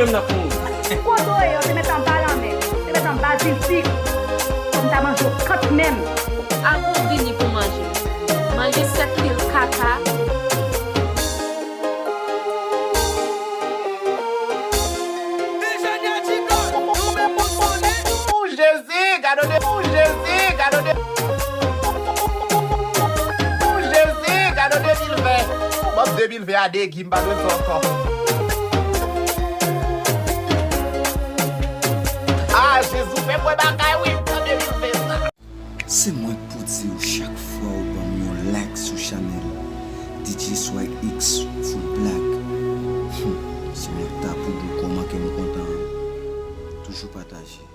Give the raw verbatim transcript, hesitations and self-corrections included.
Kote w ye, yo te met anba lanmè, yo te met anba ziltik, pou m ta manje w kanmenm. Avan w vini pou manje. Manje sèt pil kaka. Jezi, gade de, Jezi, gade de, Jezi, gade de mil ven. Bòb de mil ven a degi, m pa bezwen ankò. Ah, Jezi, fè m wè bagay, wi, m tande mil ven sa. Se mwen k pou di w chak fwa ou ban m yon like sou chanèl D J Swag X Full Black. Hmm, se mwen k ta pou di w kòman kè m kontan an. Toujou pataje.